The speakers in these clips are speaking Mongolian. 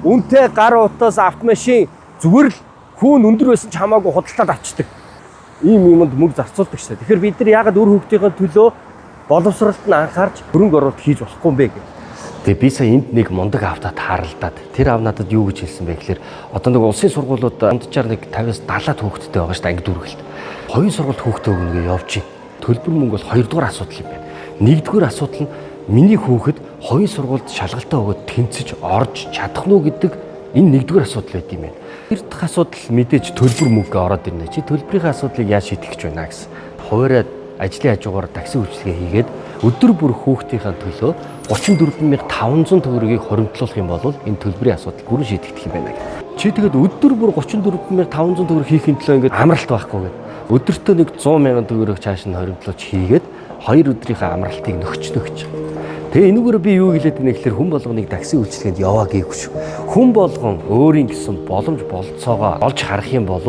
Үнтэй гар утаас автомашин зүгээр л хүүн өндөр байсан ч хамаагүй худалдаад авчдаг. Ийм юмд мөнгө зарцуулдаг шээ. Тэгэхээр бид нар яагаад үр хүүхдийн төлөө боловсролд нь анхаарч хөрөнгө оруулалт хийж болохгүй юм бэ гэх. Тэгээ би сая энд нэг мундаг аавтаа тааралдаад тэр аав надад юу гэж хэлсэн бэ гэхээр одоо нэг улсын сургуулиуд дунджаар нэг 50-аас 70-аад хүүхэдтэй байгаа шүү дээ анги дүүргэлт. Хувийн сургуульд хүүхдээ өгнө гэж явж байна. Төлбөр мөнгө бол хоёрдугаар асуудал юм байна. Нэгдүгээр асуудал нь миний хүүхэд хувийн сургуульд шалгалтаа өгөөд тэнцэж орж чадах нь уу гэдэг энэ нэгдүгээр асуудал байд юм байна. Тэр дахь асуудал мэдээж төлбөр мөнгө ороод ирнэ. Чи төлбөрийн асуудлыг яаж шийдэх гэж байна гэсэн. Хуваараа ажлын хажуугаар такси үйлчилгээ хийгээд өдөр бүр хүүхдийнхээ төлөө 34,500 төгрөгийг хоримтлуулах юм бол энэ төлбөрийн асуудал бүрэн шийдэгдэх юм байна гэх. Чи тэгээд өдөр бүр 34,500 төгрөг хийхин төлөө ингээд амралт байхгүй гэдэг. Өдөртөө нэг 100,000 төгрөг чааш нь хоримтлуулж хийгээд хоёр өдрийнхээ амралтыг нөхч. Тэгээ энүүгээр би юу хэлээд байна гэхээр хүн болгоныг такси үйлчилгээнд яваа гээгүй шүү. Хүн болгон өөрийн гэсэн боломж болцоогоо олж харах юм бол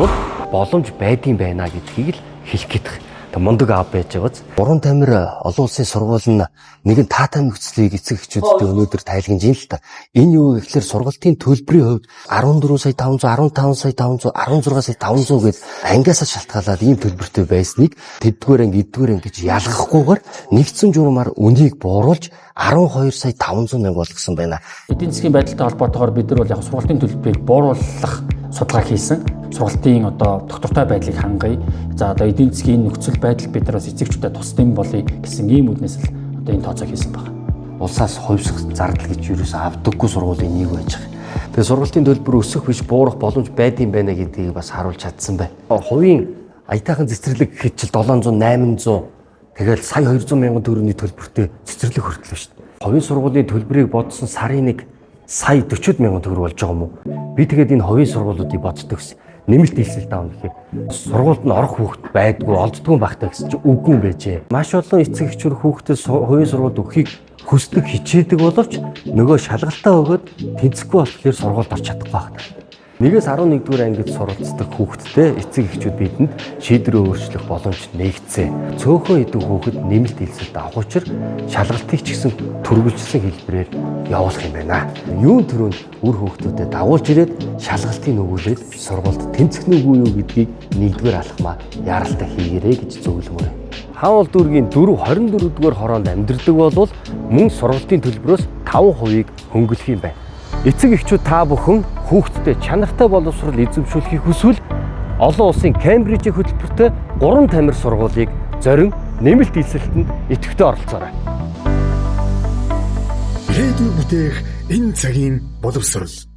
боломж байдсан байна гэдгийг л хэлэх гээд байна. Тэг мундаг аав байж байгааз. Гурван тамир олон улсын сургууль нь нэгэн таатай нөхцөлийг эцэг эхчүүдтэй өнөөдөр тайлгнаж ин л та. Энэ юу гэхээр сургалтын төлбөрийн хувьд 14 сая 500, 15 сая 500, 16 сая 500 гээд ангиасаа шалтгаалаад ийм төлбөртэй байсныг тэддүгээр анги, эддүгээр анги гэж ялгахгүйгээр нэгдсэн журмаар үнийг бууруулж 12 сая 500 мянга болгосон байна. Эдийн засгийн байдалтай холбоотойгоор бид нар бол яг сургалтын төлбөрийг бууруулах судалгаа хийсэн. Сургалтын одоо тогтвортой байдлыг хангая. За одоо эдийн засгийн нөхцөл байдал бид нар бас эцэгчүүдэд тусдсан болъё гэсэн ийм үднэс л одоо энэ тооцоо хийсэн байна. Улсаас хувьсах зардал гэж юусоо авдаггүй сургуулийн нэг байж байгаа. Тэгээ сургалтын төлбөр өсөх биш буурах боломж байдсан байна гэдгийг бас харуулж чадсан байна. Хувийн аятайхан цэцэрлэг гэхэд чил 700 800 тэгэл сая 200 мянган төгрөгийн төлбөртэй цэцэрлэг хүртэл шүү дээ. Хувийн сургуулийн төлбөрийг бодсон сарын нэг сая 40 мянган төгрөг болж байгаа юм уу? Би тэгээд энэ хувийн сургуулиудыг боддог гэсэн. Нэмэлт нийслэлт аавна гэхээр сургуульд нь орох хүүхэд байдгүй, олддгүй багтаа гэсэн чи үгүй юм байжээ. Маш олон эцэг эхчүүд хүүхдэд хувийн сургуульд өгөхийг хүсдэг, хичээдэг боловч нөгөө шалгалтаа өгөөд тэнцэхгүй болохоор сургуульд орч чадахгүй байна. 1-ээс 11 дугаар ангид суралцдаг хүүхэдтэй эцэг эхчүүд бидэнд шийдвэрээ өөрчлөх боломж нээгдсэн. Цөөхөн хэдэн хүүхэд нэмэлт хэлсэлт авах учир шалгалтыг ч гэсэн төрөлжсөн хэлбэрээр явуулах юм байна. Юун түрүүнд үр хүүхдүүдэд дагуулж ирээд шалгалтыг өгүүлээд сургуульд тэнцэх нь үгүй юу гэдгийг нэгдүгээр алхмаа яаралтай хийгэрэй гэж зөвлөмөр. Хаан уул дүүргийн 4 24 дугаар хороонд амьдардаг бол мөн сургалтын төлбөрөөс 5%-ийг хөнгөлөх юм байна. Эцэг эхчүүд та бүхэн хүүхдтэй чанартай боловсрол эзэмшүүлэхийг хүсвэл олон улсын Кембрижийн хөтөлбөртэй 3 тамир сургуулийг зорин нэмэлт нийслэлтэнд идэвхтэй оролцоорой. Ирээдүй бүтээх энэ цагийн боловсрол.